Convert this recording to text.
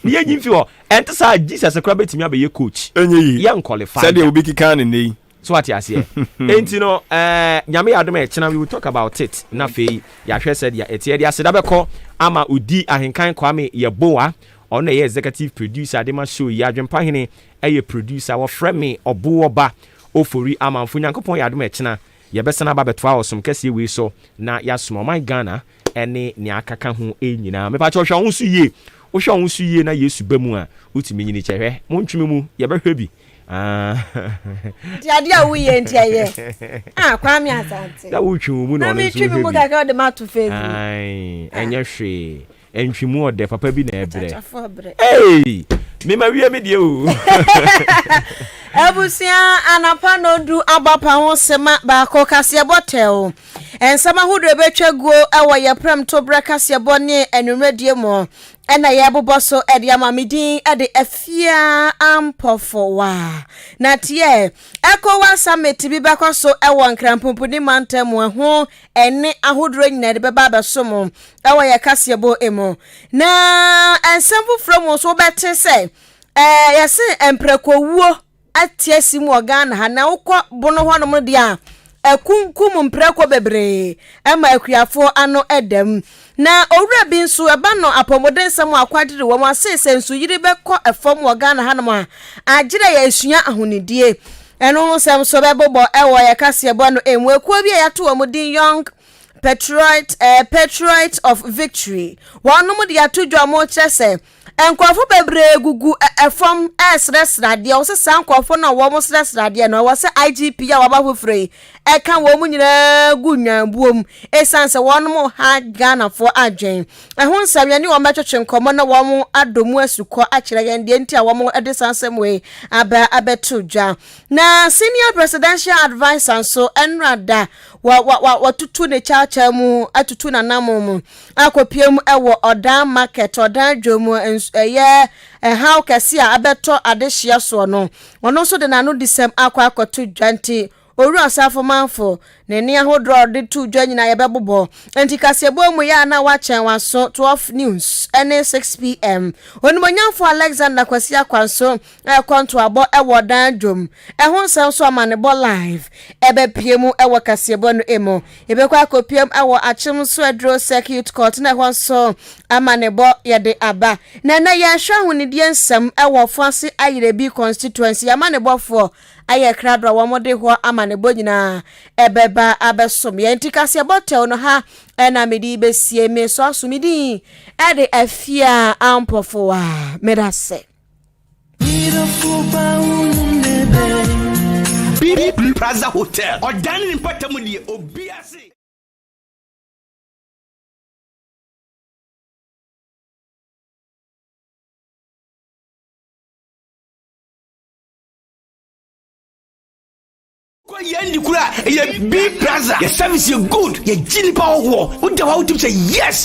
Ne yɛnyi mfi hɔ. Ɛnte saa, Jesus koraa bɛtumi abɛyɛ coach. Ɛnyɛ yi. Yɛ nqualify. Sɛdeɛ obi keka ne nne yi. So ate aseɛ? Enti no Nyame yɛ adom a, ɛkyena we will talk about it, na afei yɛahwɛ sɛdeɛ ɛteɛ. De aseda bɛkɔ ama Odi Ahenkan Kwame Yɛboa, ɔno na ɛyɛ executive producer de ma show yi. Adwempa Hene ɛyɛ producer. Wɔfrɛ me Ɔboɔba Ofori Amanfo. Nyankopɔn yɛ adom a, ɛkyena yɛbɛsan aba bɛtoa ɔsom kɛseɛ wei so na yɛasom ɔman Ghana ɛne nea akaka ho nyinaa. Mepakyɛ, wohwɛ wo ho so yie, wohwɛ wo ho so yie na Yesu ba mu a, wotumi nyini kyɛ. Hwɛ, montweme mu, yɛbɛhwɛ bi. Ah. Nti adeɛ a woyɛ nti ɛyɛ ah, Kwame Asante. Na wotwe wo mu na Na ɔno nso metwi me mu hwɛ bi. Kakra wode mato Facebook. Ai, ɛnyɛ hwee, ɛntwimu ɔdɛ papa bi na ɛbrɛ. Akyakyafoɔ brɛ. Ei, mema wie me deɛ o. Abusua, anapa nondu abapa ho sema 1 kaseɛbɔ tɛw. Nsɛm ahodoɔ ɛbɛtwa guo ɛwɔ yɛ prɛm toberɛ kaseɛbɔ ne anwummerɛdie mu ɛna yɛbobɔ so ɛde ama. Me din ɛde Afia Ampɔfowa. Na teɛ ECOWAS summit bi bɛkɔ so ɛwɔ Nkrampomponi mantam mu, ɛho ɛne ahodoɔ nyinaa de bɛba abɛso mo ɛwɔ yɛ kaseɛbɔ mu. Na nsɛm foforɔ mu nso, wobɛte sɛ yɛse mprɛkɔwuo ate asi mu wɔ Ghana ha, na wokɔ Bono hɔnom deɛ a, ɛkunkum mprɛko bebree ɛma akuafoɔ ano ɛdam. Na owura bi nso ɛba no apɔmuden nsɛm a akwadere wɔn ase sɛ nsuyiri bɛkɔ ɛfam wɔ Ghana hanom a, agyerɛ yɛ esua ahonidie. Ɛno ho nsɛm nso bɛbobɔ ɛwɔ yɛ kaseɛbɔ no emu. Ekuo bi a yɛato wɔn din Young Patriot of Victory, wɔnom de ato dwa, wɔn kyerɛ sɛ nkurɔfo bebree gugu ɛfam ɛresrɛsrɛ adeɛ. Wɔsɛ saa nkurɔfo no a wɔn srɛsrɛ adeɛ no, ɛwɔ sɛ IGP a waba foforɔ yi ɛka wɔn mu nyinaa gu nwanbuo mu, ɛsiane sɛ wɔn ha Ghanafoɔ adwen. Ɛho nsɛm, yɛne wɔn bɛtwetwe nkɔmmɔ na wɔn adɔ mu asukɔ akyerɛ yɛn deɛ nti a wɔn de saa nsɛm wei aba abɛto dwa. Na senior presidential adviser nso, ɛnra da wɔ wɔ wɔtutu ne kyawkyaw mu, atutu n'anam mu akɔpie mu ɛwɔ Ɔdan Market, Ɔdan dwom, ɛyɛ ɛhaw kɛse a abɛtɔ adehyia soɔ no, ɔno nso de n'ano di sɛm akɔ akɔto dwa. Nti Owura Ɔsafo Manfo ne ne ahodoɔ a ɔde to dwa nyinaa yɛbɛbobɔ. Nti kaseɛbɔ mu yɛ a na wakyɛn waso 12 news ɛne 6 p.m. Onimonyamfo Alexander Kwasi Akwanso ɛkɔ ntoabɔ ɛwɔ Dan dwom, ɛho nsɛm nso amanebɔ live ɛbɛpie mu ɛwɔ kaseɛbɔ no emu. Yɛbɛkɔ akɔpiem ɛwɔ Akyem nso aduro Circuit Court, na ɛhɔ nso amanebɔ yɛde aba. Na ɛnɛ yɛhwɛ ahonidie nsɛm ɛwɔ Foase Ayirebi constituency. Amanebɔfoɔ ayɛ krado a wɔn de hɔ amanebɔ nyinaa ɛbɛba abɛsom yɛn. Nti kaseɛbɔ tɛw no ha ɛna mede bɛsie me so aso. Me din ɛde Afia Ampɔfo a meda sɛ. B Plaza Hotel, ɔdan ne mpata mu deɛ obi ase. Kɔ yɛn di kura ɛyɛ B Plaza. Yɛ service yɛ good, yɛ gyi nipa hɔhoɔ, woda hɔ a wotim sɛ yes.